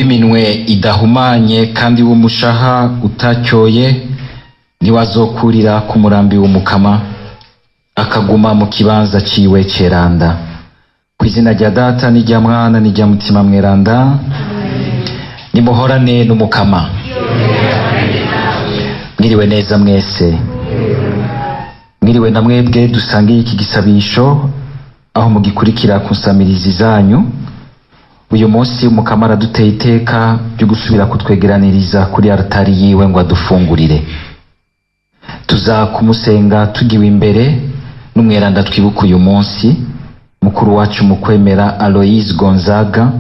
Uw'iminwe idahumanye kandi w'umushaha utatyoye niwe azokurira ku murambi w'Umukama, akaguma mu kibanza ciwe ceranda. Kw'izina rya Data n'irya Mwana n'irya Mutima Mweranda, nimuhorane n'Umukama. Mwiriwe neza mwese. Mwiriwe na mwebwe dusangiye iki gisabisho aho mugikurikira ku nsamirizi zanyu. Uyu munsi Umukama araduteye iteka ryo gusubira kutwegeraniriza kuri altari yiwe ngo adufungurire. Tuza kumusenga tugiwe imbere n'umweranda twibuka uyu munsi, mukuru wacu mu kwemera Aloise Gonzaga,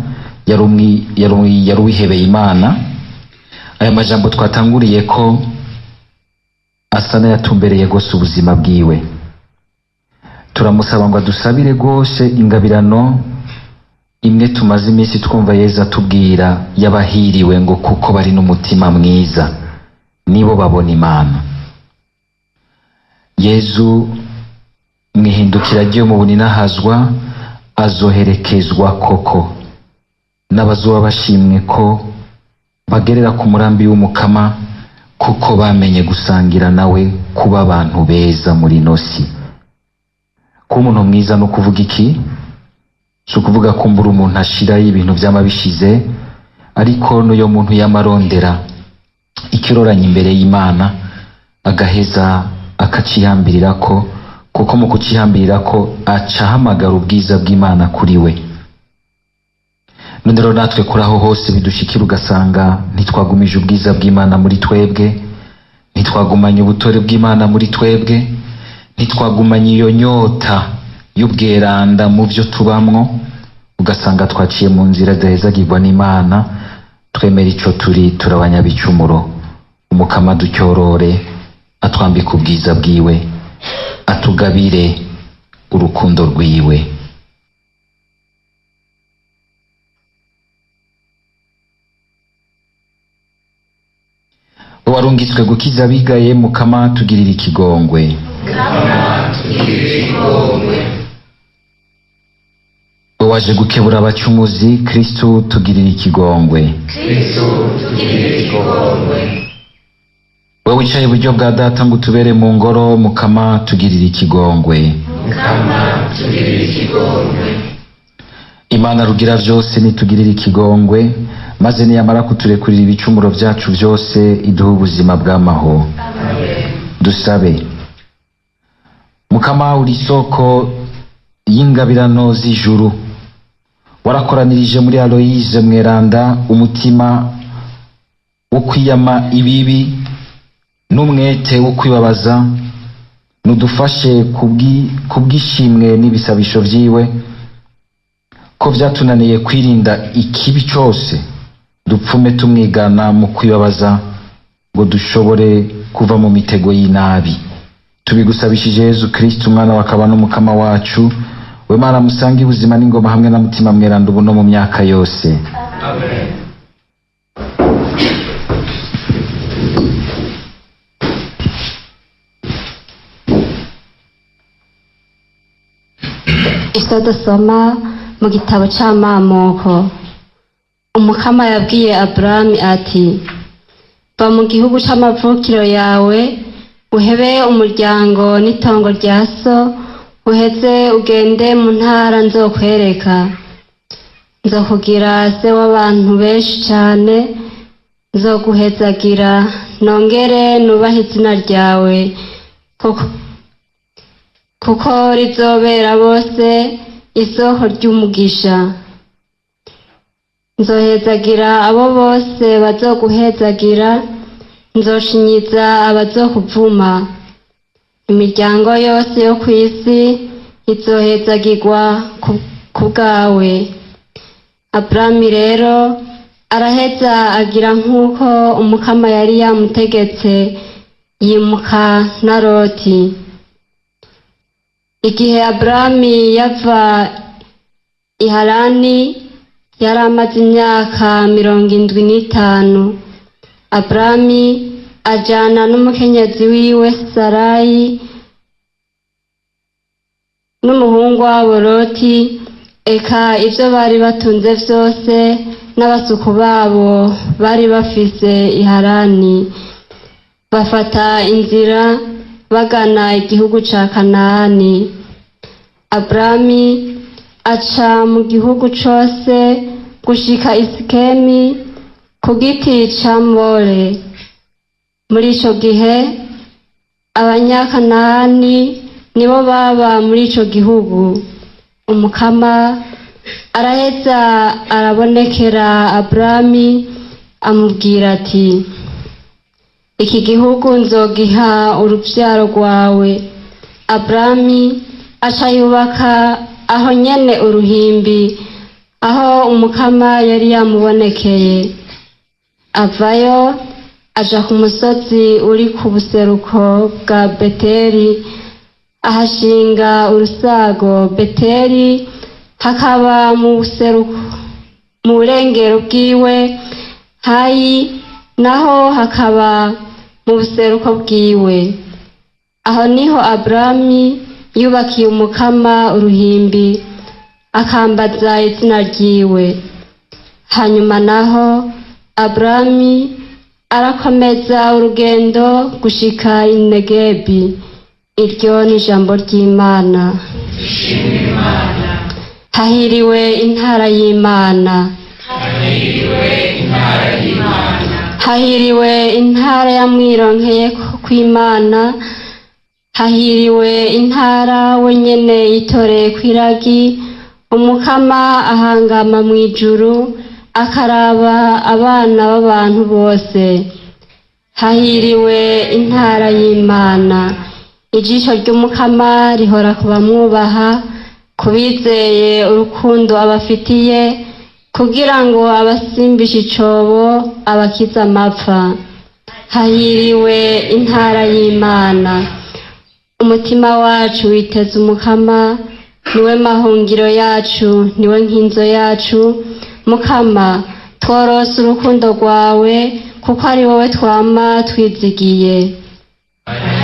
yari uwihebeye Imana. Aya majambo twatanguriye ko asa n'ayatumbereye gose ubuzima bwiwe. Turamusaba ngo adusabire gose ingabirano imwe tumaze iminsi twumva Yezu atubwira y'abahiriwe ngo kuko bari n'umutima mwiza nibo babona Imana. Yezu mwihindukira ryo mu buninahazwa azoherekezwa koko n'abazoba bashimwe ko bagerera ku murambi w'Umukama, kuko bamenye gusangira nawe kuba abantu beza muri ino si. Kuba umuntu mwiza no kuvuga iki? Si ukuvuga kumbura umuntu ashirayo ibintu vyama bishize, ariko n'uyo muntu yamarondera ikiroranye imbere y'Imana agaheza akacihambirirako, kuko mu kucihambirirako aca ahamagara ubwiza bw'Imana kuri we. None rero natwe kuri aho hose bidushikira ugasanga ntitwagumije ubwiza bw'Imana muri twebwe, ntitwagumanye ubutore bw'Imana muri twebwe, ntitwagumanye iyo nyota y'ubweranda mu vyo tubamwo, ugasanga twaciye mu nzira zidahezagirwa n'Imana. Twemera ico turi, turabanyabicumuro. Umukama ducyorore, atwambike ubwiza bwiwe, atugabire urukundo rwiwe. Warungitswe gukiza abigaye, Mukama tugirira ikigongwe. Waje gukebura abacumuzi, Kristu tugirira ikigongwe. Wewe wicaye iburyo bwa Data ngo utubere mu ngoro, Mukama tugirira ikigongwe. Imana rugira vyose nitugirira ikigongwe, maze niyamara kuturekurira ibicumuro vyacu vyose iduhe ubuzima bw'amaho. Dusabe. Mukama uri isoko y'ingabirano z'ijuru, warakoranirije muri Aloise Mweranda umutima wo kwiyama ibibi n'umwete wo kwibabaza. Nudufashe kubwishimwe n'ibisabisho vyiwe, ko vyatunaniye kwirinda ikibi cose, dupfume tumwigana mu kwibabaza ngo dushobore kuva mu mitego y'inabi. Tubigusabishije Yezu Kristu umwana wakaba n'Umukama wacu, we Mana musange ubuzima n'ingoma hamwe na Mutima Mweranda ubu no mu myaka yose. Amen. Icyo dusoma mu gitabo c'amamoko. Umukama yabwiye Aburamu ati: va mu gihugu c'amavukiro yawe, uhebe umuryango n'itongo rya so, uheze ugende mu ntara nzokwereka. Nzokugira se w'abantu benshi cane, nzoguhezagira, nongere nubahe izina ryawe, kuko rizobera bose isoko ry'umugisha. Nzohezagira abo bose bazoguhezagira, nzoshinyiza abazokuvuma. Imiryango yose yo kw'isi izohezagirwa ku bwawe. Aburamu rero araheza agira nk'uko Umukama yari yamutegetse, yimuka na Loti. Igihe Aburamu yava i Harani yari amaze imyaka 75. Aburamu ajana n'umukenyezi wiwe Sarayi n'umuhungu wabo Loti, eka ivyo bari batunze vyose. n'abasuku babo bari bafise i Harani, bafata inzira bagana igihugu ca Kanahani. Aburami aca mu gihugu cose gushika i Sikemi ku giti ca More. Muri ico gihe Abanyakanahani nibo baba muri ico gihugu. Umukama araheza arabonekera Aburami amubwira ati: "Iki gihugu nzogiha uruvyaro rwawe." Aburami aca yubaka aho nyene uruhimbi aho Umukama yari yamubonekeye. Avayo aja ku musozi uri ku buseruko bwa Beteli, ahashinga urusago. Beteli hakaba mu buseruko, mu burengero bwiwe, Hayi naho hakaba mu buseruko bwiwe. Aho niho Aburami yubakiye Umukama uruhimbi, akambaza izina ryiwe. Hanyuma naho Aburami arakomeza urugendo gushika i Negebi. Iryo ni ijambo ry'Imana. Hahiriwe intara y'Imana. Hahiriwe intara yamwironkeye kw'Imana. Hahiriwe intara wenyene yitoreye kw'iragi. Umukama ahangama mw'ijuru akaraba abana b'abantu bose. Hahiriwe intara y'Imana. Ijisho ry'Umukama rihora ku bamwubaha, ku bizeye urukundo abafitiye, kugira ngo abasimbishe icobo, abakize amapfa. Hahiriwe intara y'Imana. Umutima wacu witeze Umukama, niwe mahungiro yacu, niwe nkinzo yacu. Mukama, tworose urukundo rwawe, kuko ari wowe twama twizigiye.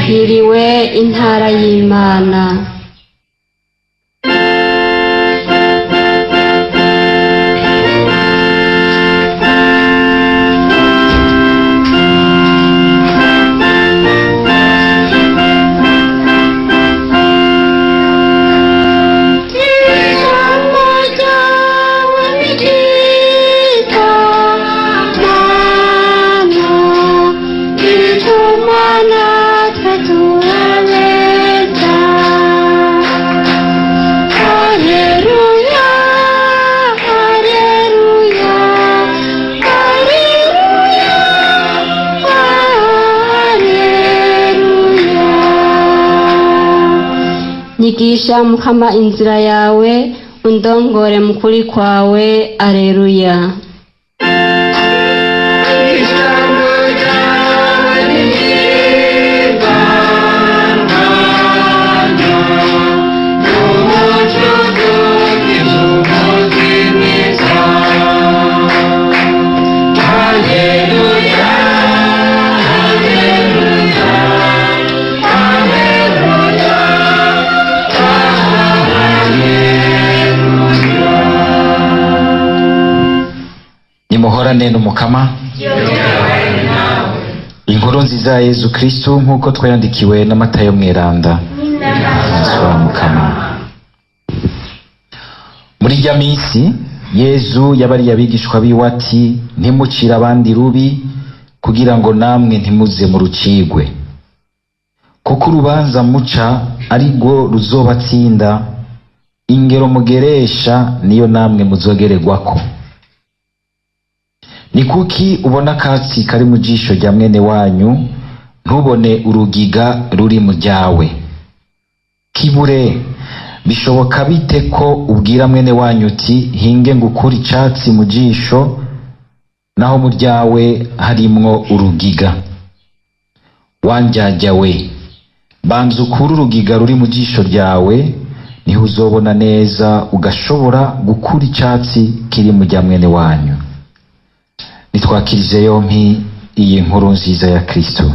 Hiriwe intara y'Imana. Ijambo ryawe ni ryiza, Mana, rituma natwe turabeza. Haleluya, haleluya, haleluya, haleluya. Nyigisha Mukama inzira yawe, undongore mu kuri kwawe. Aleluya. Ijambo ryawe ni ryiza, Mana, n'umuco udukiza umuzimiza. Haleluya, haleluya, haleluya, Nimuhorane n'Umukama. Inkuru nziza ya Yezu Kristu nk'uko twayandikiwe na Matayo mweranda. Wa Mukama. Muri rya minsi Yezu yabariye abigishwa biwe ati: "Ntimucire abandi rubi, kugira ngo namwe ntimuze mu rucigwe, kuko urubanza muca ari rwo ruzobatsinda, ingero mugeresha niyo namwe muzogererwako. Ni kuki ubona akatsi kari mu jisho rya mwene wanyu, ntubone urugiga ruri mu ryawe? Kibure, bishoboka bite ko ubwira mwene wanyu uti: Hinge ngukure icatsi mu jisho, naho mu ryawe harimwo urugiga? Wandyarya we, banza ukure urugiga ruri mu jisho ryawe, niho uzobona neza ugashobora gukura icatsi kiri mu rya mwene wanyu." Nitwakirize yompi iyi nkuru nziza ya Kristo.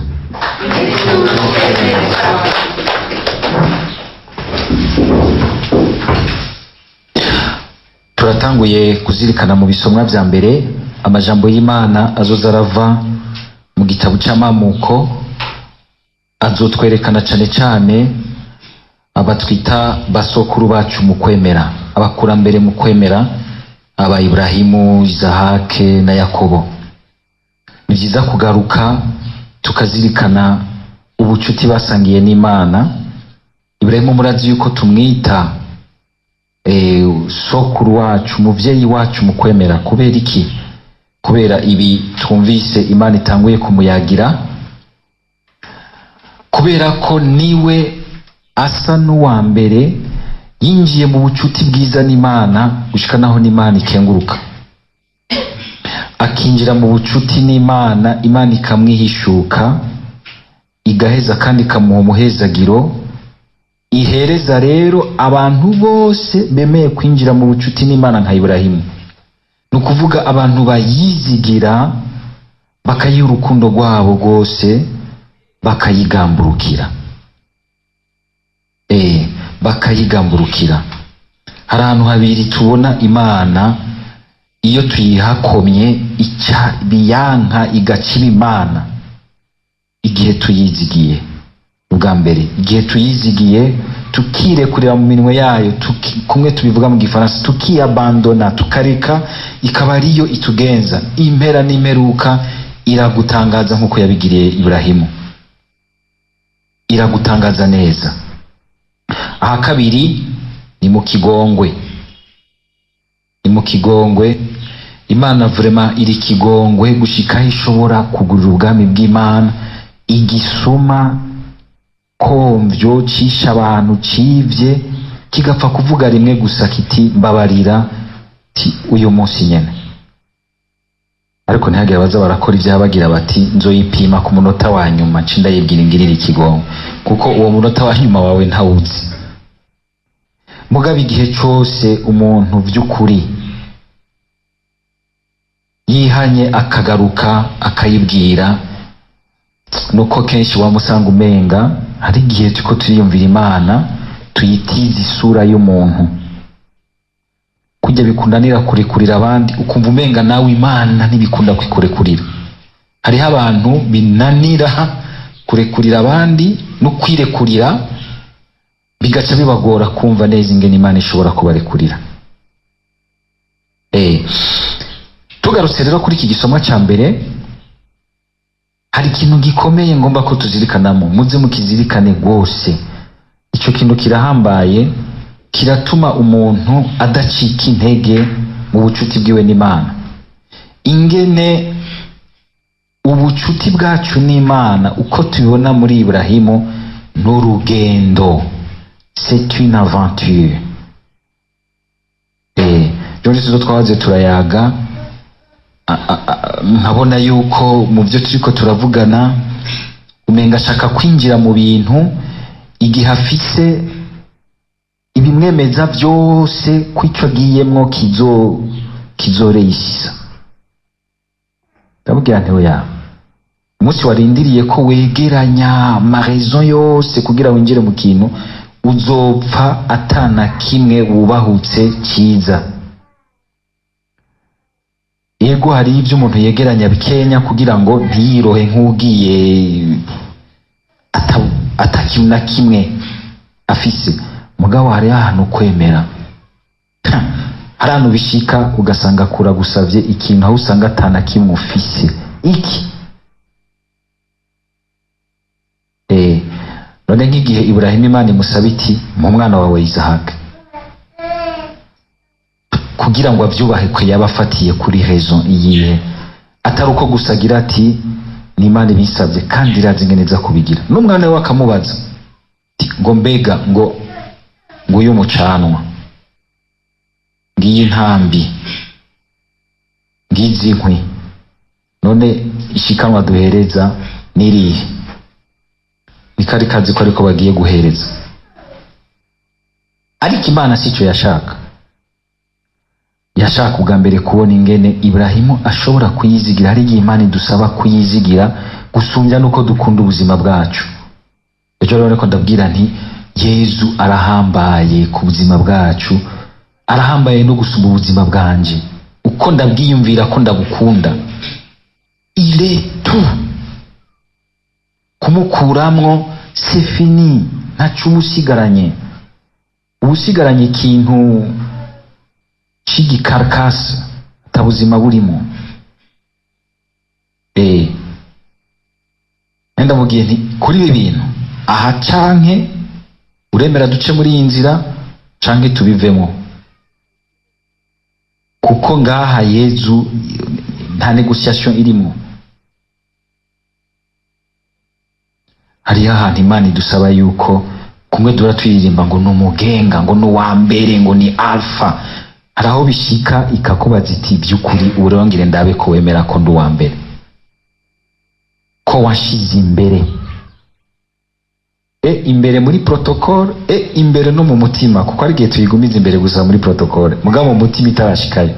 Turatanga Twatanguye kuzirikana mu bisomwa vya mbere amajambo y'Imana azoza arava mu gitabo c'amamuko, azotwerekana cane cane abatwita basokuru bacu mu kwemera, abakurambere mu kwemera, aba Ibrahimu, Izahake na Yakobo. Ni vyiza kugaruka tukazirikana ubucuti basangiye n'Imana. Ibrahimu murazi yuko tumwita sokuru wacu, umuvyeyi wacu mu kwemera. Kubera iki? Kubera ibi twumvise Imana itanguye kumuyagira, kubera ko niwe asa n'uwa mbere yinjiye mu bucuti bwiza n'Imana gushika naho n'Imana ikenguruka, akinjira mu bucuti n'Imana, Imana ikamwihishuka, igaheza kandi ikamuha umuhezagiro ihereza rero abantu bose bemeye kwinjira mu bucuti n'Imana nka Ibrahimu. Ni ukuvuga abantu bayizigira, bakayiha urukundo rwabo rwose, bakayigamburukira. Bakayigamburukira. Hari ahantu habiri tubona Imana iyo tuyihakomye ica biyanka, igaciba Imana igihe tuyizigiye. Ubwa mbere, igihe tuyizigiye tukirekurira mu minwe yayo, kumwe tubivuga mu gifaransa, tukiyabandona, tukareka ikaba ariyo itugenza, impera n'imperuka iragutangaza nk'uko yabigiriye Ibrahimu, iragutangaza neza. Aha kabiri ni mu kigongwe, ni mu kigongwe. Imana vraiment iri kigongwe gushika aho ishobora kugurira ubwami bw'Imana igisuma komvyo cisha abantu civye, kigapfa kuvuga rimwe gusa kiti mbabarira, ti uyu munsi nyene. Ariko ntihagire abaza barakora ivyaha bagira bati nzoyipima ku munota wa nyuma nce ndayibwira ingirire ikigongo, kuko uwo munota wa nyuma wawe ntawuzi. Mugabo igihe cose umuntu vy'ukuri yihanye akagaruka akayibwira, nuko kenshi wamusanga umenga hari igihe turiko turiyumvira Imana tuyitiza isura y'umuntu, kujya bikundanira kurekurira abandi, ukumva umenga nawe Imana ntibikunda kwikurekurira. Hariho abantu binanira kurekurira abandi no kwirekurira, bigaca bibagora kumva neza ingene Imana ishobora kubarekurira. Tugarutse rero kuri iki gisomwa ca mbere, hari ikintu gikomeye ngomba ko tuzirikanamo, muze mukizirikane rwose. Ico kintu kirahambaye, kiratuma umuntu adacika intege mu bucuti bwiwe n'Imana. Ingene ubucuti bwacu n'Imana uko tubibona muri Ibrahimu n'urugendo, c'est une aventure. George tuzo twahoze turayaga, nkabona yuko mu byo turiko turavugana umenga ashaka kwinjira mu bintu igihe afise ibimwemeza byose ko ico agiyemwo kizoreyisisa. Ndamubwira nti oya, umunsi warindiriye ko wegeranya amarezo yose kugira winjire mu kintu, uzopfa atana kimwe wubahutse ciza. Yego, hari ibyo umuntu yegeranya bikenya kugira ngo ntiyirohe nk'ugiye atakintu na kimwe afise, mugabo hari ahantu kwemera, hari ahantu bishika ugasanga kuragusavye ikintu aho usanga atana kimwe ufise iki. None nk'igihe Ibrahim Imana imusaba iti mu mwana wawe Isaac, kugira ngo avyubahe kwe yabafatiye kuri raison iyihe, atari uko gusa agira ati ni Imana ibisavye kandi irazi ingene iza kubigira. N'umwana we akamubaza ati ngo mbega ngo nguyu mucanwa, ngiyi ntambi, ngizi inkwi, none ishikanwa duhereza nirihe? Nikari kazi ko ariko bagiye guhereza, ariko Imana sico yashaka. Yashaka ubwa mbere kubona ingene Ibrahimu ashobora kuyizigira. Hari igihe Imana idusaba kuyizigira gusumbya nuko dukunda ubuzima bwacu. Ejo rero ariko ndabwira nti Yezu arahambaye ku buzima bwacu. Arahambaye no gusumba ubuzima bwanje, uko ndabwiyumvira ko ndabukunda. Il est tout. Kumukuramwo, c'est fini, ntaco uba usigaranye. Uba usigaranye ikintu c'igikarkasi, ata buzima burimo. Ndamubwiye nti: "Kuri ibi bintu aha, canke uremera duce muri iyi nzira, canke tubivemo, kuko ngaha Yezu nta négociation irimo." Hariho ahantu Imana idusaba yuko kumwe duhora twiririmba ngo ni umugenga, ngo ni uwa mbere, ngo ni alpha, hari aho bishika ikakubaza iti: "By'ukuri urongere ndabe ko wemera ko ndi uwa mbere, ko washize imbere, imbere muri protocole, imbere no mu mutima?" Kuko ari igihe tuyigumiza imbere gusa muri protocole, mugabo mu mutima itarashikayo.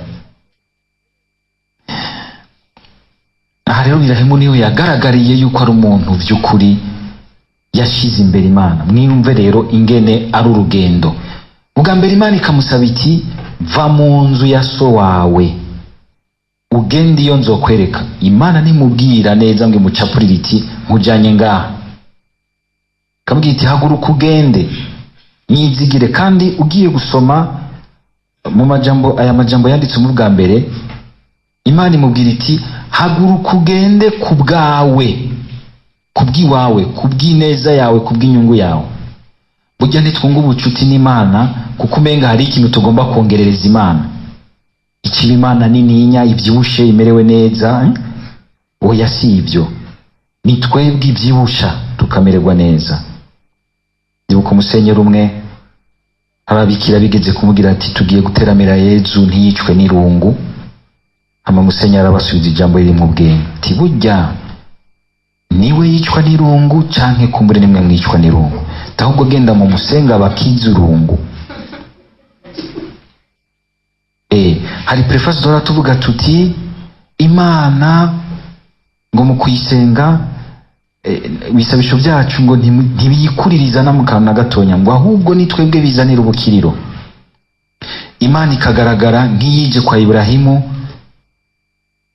Aha rero Iburahimu niwe yagaragariye yuko ari umuntu by'ukuri yashize imbere Imana. Mwiyumve rero ingene ari urugendo. Bwa mbere Imana ikamusaba iti: "Va mu nzu ya so wawe, ugende iyo nzokwereka." Imana ntimubwira neza ngo imucapurire iti: "Nkujanye ngaha." Ikamubwira iti: "Haguruka ugende, nyizigire." Kandi ugiye gusoma mu majambo, aya majambo yanditse mu bwa mbere, Imana imubwira iti: "Haguruka ugende ku bwawe, ku bw'iwawe, ku bw'ineza yawe, ku bw'inyungu yawe." Burya ntitwunga ubucuti n'Imana kuko umenga hari ikintu tugomba kongerereza Imana, ikiba Imana nininya ibyibushe imerewe neza. Oya, si ibyo, ni twebwe ibyibusha tukamererwa neza. Ndibuka umusenyeri umwe, ababikira bigeze kumubwira ati: "Tugiye guteramira Yezu ntiyicwe n'irungu." Hama musenyeri arabasubiza ijambo riri mu bwenge ati: "Burya niwe yicwa n'irungu, canke kumbure nimwe mwicwa n'irungu? Ahubwo genda mu musenga bakiza urungu." Hari préface duhora tuvuga tuti: Imana ngo mu kuyisenga, ibisabisho byacu ngo ntibiyikuririza na mu kantu na gatonya, ngo ahubwo ni twebwe bizanira ubukiriro. Imana ikagaragara nk'iyije kwa Iburahimu,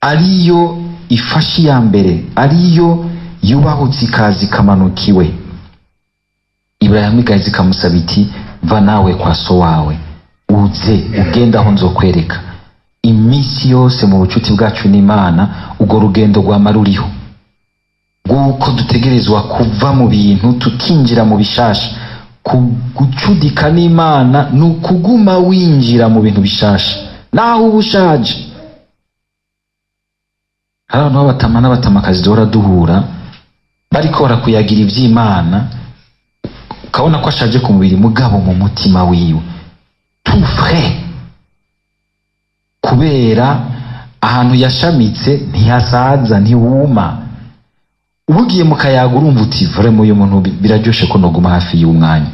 ariyo ifashe iya mbere, ariyo yubahutse, ikaza ikamanuka iwe. Iburahimu ikaza ikamusaba iti: "Va nawe kwa so wawe, uze ugenda aho nzokwereka." Iminsi yose mu bucuti bwacu n'Imana, urwo rugendo rwama ruriho, rw'uko dutegerezwa kuva mu bintu tukinjira mu bishasha. Gucudika n'Imana ni ukuguma winjira mu bintu bishasha naho uba ushaje. Hari abantu b'abatama n'abatamakazi duhora duhura bariko barakuyagira ivy'Imana, ukabona ko ashaje ku mubiri, mugabo mu mutima wiwe tout frais, kubera ahantu yashamitse ntihasaza, ntiwuma. Ubugiye mu kayaga urumva uti: "Vraiment, uyu muntu biraryoshe ko noguma hafi y'umwanya,"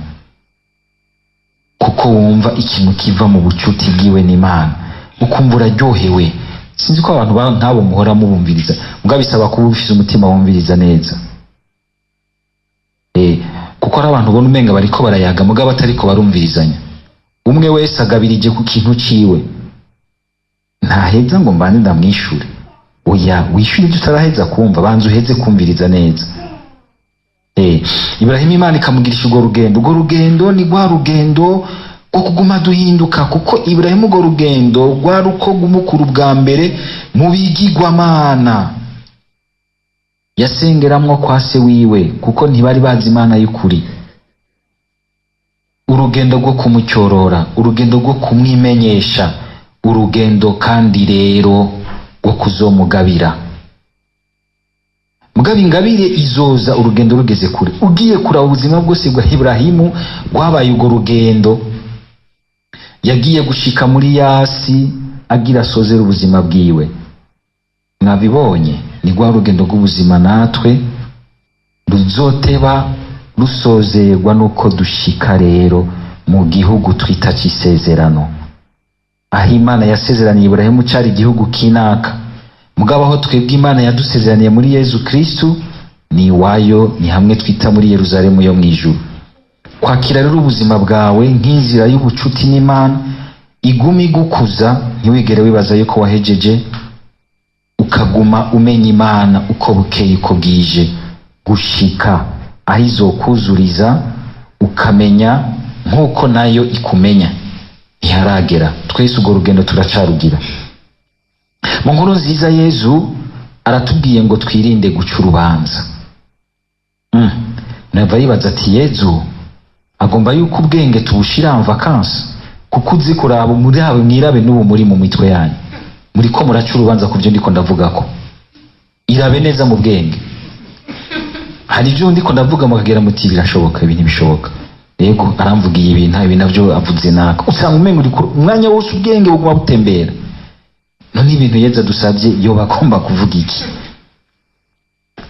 kuko wumva ikintu kiva mu bucuti bwiwe n'Imana, ukumva uraryohewe. Sinzi ko abantu nk'abo muhora mubumviriza, mugabo bisaba kuba ufise umutima wumviriza neza, kuko ari abantu ubona umenga bariko barayaga, mugabo batariko barumvirizanya. Umwe wese agabirije ku kintu ciwe. Ntaheza ngo mbanze ndamwishure. Oya, wishyure ibyo utaraheza kumva, banza uheze kumviriza neza. Ibrahim Imana ikamugirisha urwo rugendo. Urwo rugendo ni rwa rugendo rwo kuguma duhinduka, kuko Ibrahim urwo rugendo rwari uko gumukura ubwa mbere mu bigirwamana yasengeramwo kwa se wiwe, kuko ntibari bazi Imana y'ukuri. Urugendo rwo kumutyorora, urugendo rwo kumwimenyesha, urugendo kandi rero rwo kuzomugabira. Mugabo ingabire izoza urugendo rugeze kure. Ugiye kuraba ubuzima bwose bwa Ibrahimu rwabaye urwo rugendo. Yagiye gushika muri yasi agira asozera ubuzima bwiwe. Mwabibonye, ni rwa rugendo rw'ubuzima natwe ruzoteba rusozerwa nuko dushika rero mu gihugu twita c'isezerano, aho Imana yasezeraniye Iburahimu cari igihugu kinaka, mugabo aho twebwe Imana yadusezeraniye muri Yezu Kristu ni iwayo, ni hamwe twita muri Yeruzalemu yo mw'ijuru. Kwakira rero ubuzima bwawe nk'inzira y'ubucuti n'Imana. Iguma igukuza, ntiwigere wibaza yuko wahejeje, ukaguma umenya Imana uko bukeye uko bwije, gushika aho izokuzuriza ukamenya nk'uko nayo ikumenya. Ntiharagera, twese urwo rugendo turacarugira. Mu nkuru nziza Yezu aratubwiye ngo twirinde guca urubanza. Nava yibaza ati Yezu agomba yuko ubwenge tubushira en vacances, kuko uzi kuraba muri hawe mwirabe n'ubu muri mu mitwe yanyu muriko muraca urubanza ku byo ndiko ndavugako. Irabe neza mu bwenge, hari ibyo ndiko ndavuga mukagera muti birashoboka, ibi ntibishoboka, yego aramvugiye ibintu ibi navyo avuze naka, usanga umenga uri umwanya wose ubwenge buguma butembera. None ibintu Yezu adusabye yoba agomba kuvuga iki?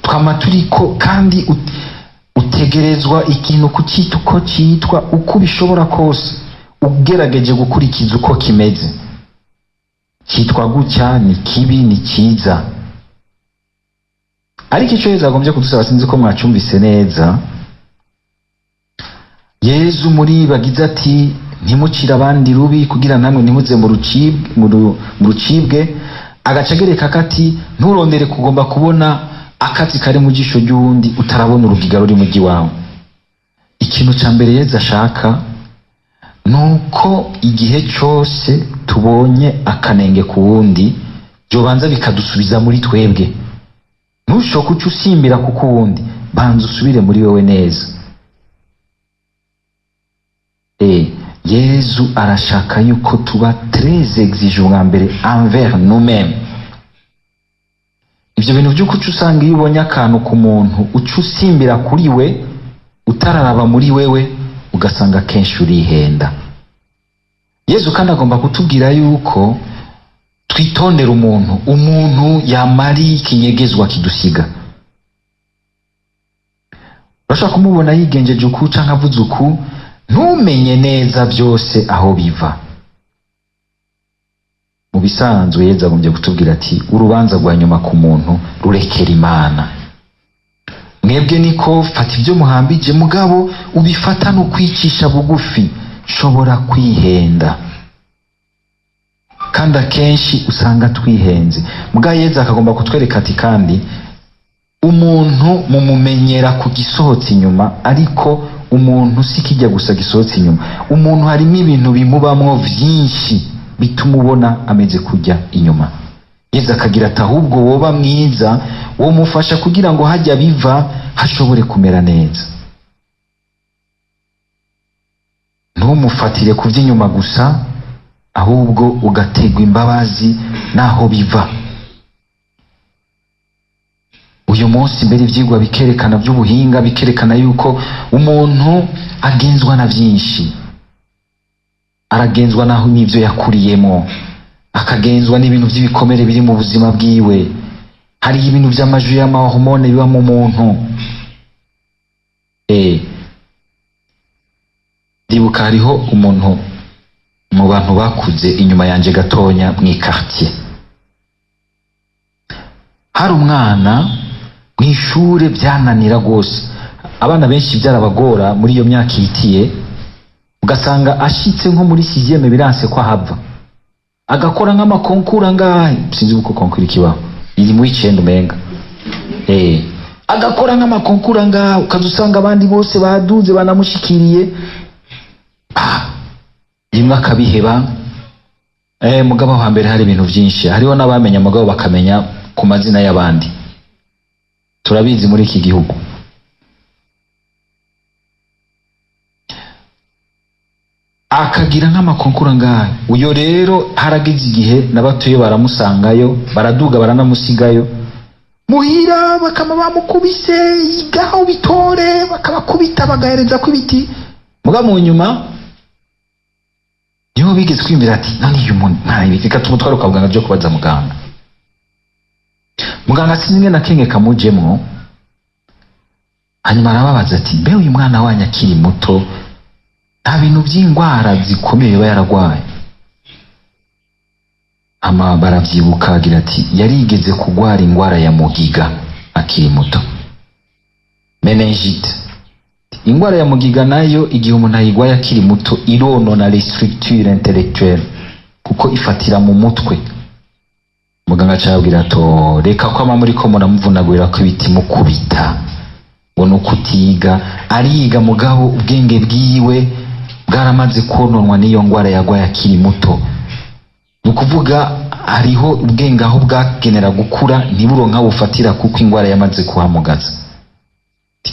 Twama turiko kandi utegerezwa ikintu kucita uko citwa, uko ubishobora kose, ugerageje gukurikiza uko kimeze. Cyitwa gutya, ni kibi, ni cyiza. Ariko icyo Yezu agombye kudusaba, sinzi ko mwacumvise neza. Yezu muri bagize ati ntimucire abandi rubi kugira namwe ntimuze mu rucibwe, agaca agereka kati nturondere kugomba kubona akatsi kari mu jisho ry'uwundi utarabona urugiga ruri mu ry'iwawe. Ikintu ca mbere Yezu ashaka nuko igihe cyose tubonye akanenge ku wundi byobanza bikadusubiza muri twebwe. Ntushoke uca usimbira kuko uwundi, banza usubire muri wewe neza. Yezu arashaka yuko tuba très exigeant bwa mbere envers nous-mêmes. Ibyo bintu by'uko uca usanga iyo ubonye akantu ku muntu uca usimbira kuri we utararaba muri wewe, ugasanga kenshi urihenda. Yezu kandi agomba kutubwira yuko twitondera umuntu, umuntu yamari ikinyegezwa kidusiga. Urashobora kumubona yigenjeje uku canke avuze uku, ntumenye neza byose aho biva. Mu bisanzwe Yezu agombye kutubwira ati urubanza rwa nyuma ku muntu rurekera Imana. Mwebwe niko fata ibyo muhambije, mugabo ubifata no kwicisha bugufi. Shobora kwihenda, kandi akenshi usanga twihenze. Mugabo Yezu akagomba kutwereka ati kandi umuntu mumumenyera ku gisohotse inyuma, ariko umuntu si kijya gusa gisohotse inyuma. Umuntu harimo ibintu bimubamwo vyinshi bituma ubona ameze kujya inyuma. Yezu akagira ati ahubwo woba mwiza, womufasha kugira ngo hajya biva hashobore kumera neza. Ntumufatire ku by'inyuma gusa, ahubwo ugategwa imbabazi naho biva. Uyu munsi mbere ivyigwa bikerekana by'ubuhinga, bikerekana yuko umuntu agenzwa na byinshi, aragenzwa naho n'ivyo yakuriyemo, akagenzwa n'ibintu by'ibikomere biri mu buzima bwiwe. Hari ibintu by'amajwi y'amahormone biba mu muntu. Ndibuka hariho umuntu mu bantu bakuze inyuma yanje gatonya mu quartier, hari umwana mw'ishure byananira gose, abana benshi byarabagora muri iyo myaka ihitiye, ugasanga ashitse nko muri 6e biranse ko ahava, agakora nk'amakonkuru angahe, sinzi uko konkuru ikibaho, iri mu 9 umenga, agakora nk'amakonkuru angahe, ukaza usanga abandi bose baduze banamushikiriye, rimwe akabiheba. Mugabo aho hambere hari ibintu byinshi, hariho n'abamenya mugabo bakamenya ku mazina y'abandi, turabizi muri iki gihugu. Akagira nk'amakonkuru angahe. Uyo rero harageze igihe n'abatuye baramusangayo, baraduga baranamusigayo muhira, bakama bamukubise igaho bitore, bakabakubita bagahereza ko ibiti. Muga mu nyuma niho bigeze kwiyumvira ati none uyu muntu nta ibiti, reka tumutware kwa muganga byo kubaza muganga. Muganga sinzi na kenge kamujemwo, hanyuma arababaza ati mbe uyu mwana wanyu akiri muto nta bintu by'indwara zikomeye yoba yaragwaye? Ama baravyibuka, agira ati yarigeze kugwara indwara ya mugiga akiri muto, meningite. Indwara ya mugiga nayo igihe umuntu ayigwaye akiri muto ironona les structures intellectuelles. Kuko ifatira mu mutwe. Muganga acabwira ato reka ko ama muri ko muramuvunagurira ko ibiti mukubita ngo ni ukutiga. Ariga, mugabo ubwenge bwiwe bwaramaze kononwa n'iyo ngwara yagwaye akiri muto. Ni ukuvuga hariho ubwenge aho bwagenera gukura ntiburonka bufatira, kuko ingwara yamaze kuhamugaza.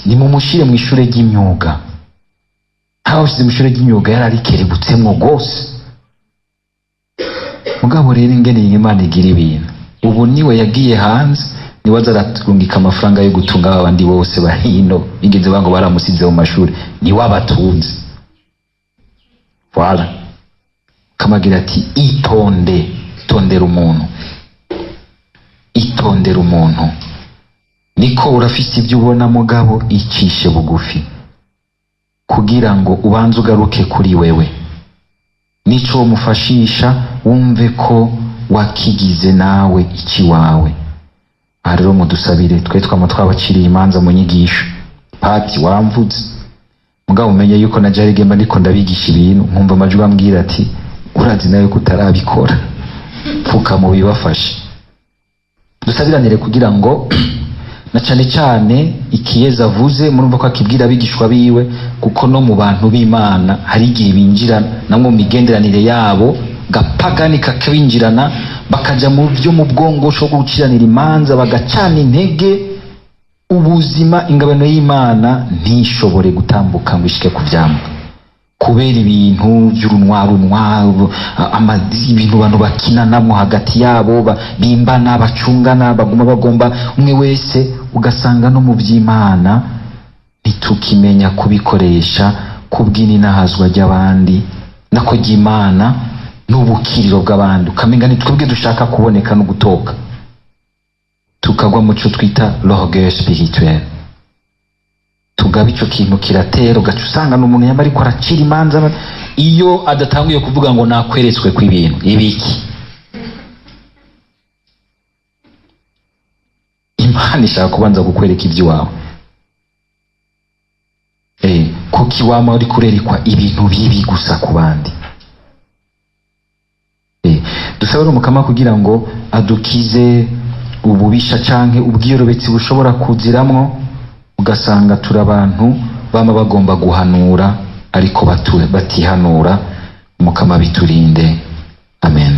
Nimumushire mu ishure ry'imyuga. Habashize mu ishure ry'imyuga yararikerebutsemwo rwose. Mugabo rero ingene Imana igira ibintu, ubu niwe yagiye hanze, niwe aza araturungika amafaranga yo gutunga aba bandi bose bahino bigeze bango baramusize mu mashuri, niwe abatunze. Voilà. Kamagira ati itonde, itondera umuntu, itondera umuntu. Niko urafise ibyo ubona, mugabo icishe bugufi kugira ngo ubanze ugaruke kuri wewe, nico mufashisha wumve ko wakigize nawe ikiwawe. Aha rero mudusabire twe twama twabaciriye imanza mu nyigisho. Pati waramvuze, mugabo umenye yuko na jari gemba ndiko ndabigisha ibintu nkumva amajwi ambwira ati urazi nawe ko utarabikora, pfuka mu bibafashe. Dusabiranire kugira ngo na cane cane ikiyeza avuze murumva ko akibwira abigishwa biwe, kuko no mu bantu b'Imana hari igihe binjira namwe mu migenderanire yabo gapagani kakabinjirana, bakaja mu byo mu bwongosho bwo guciranira imanza, bagacana intege ubuzima, ingabano y'Imana ntishobore gutambuka ngo ishike ku vyamwa kubera ibintu by'urunwarunwa, ibintu abantu bakinanamwo hagati yabo, bimbana, bacungana, baguma bagomba umwe wese, ugasanga no mu by'Imana ntitukimenya kubikoresha kubw'ininahazwa ry'abandi nako ry'Imana n'ubukiriro bw'abandi, ukamenga ni twebwe dushaka kuboneka no gutoka, tukagwa mu cyo twita l'orgueil spirituel. Tugaba ico kintu kiratera, ugaca usanga n'umuntu yaba ariko aracira imanza iyo adatanguye kuvuga ngo nakweretswe kw'ibintu ibiki. Imana ishaka kubanza kukwereka iby'iwawe, kuko iwama uri kurerekwa ibintu bibi gusa ku bandi. Dusabe Umukama kugira ngo adukize ububisha canke ubwiyorobetsi bushobora kuziramwo, ugasanga turi abantu bama bagomba guhanura ariko batihanura. Umukama biturinde. Amen.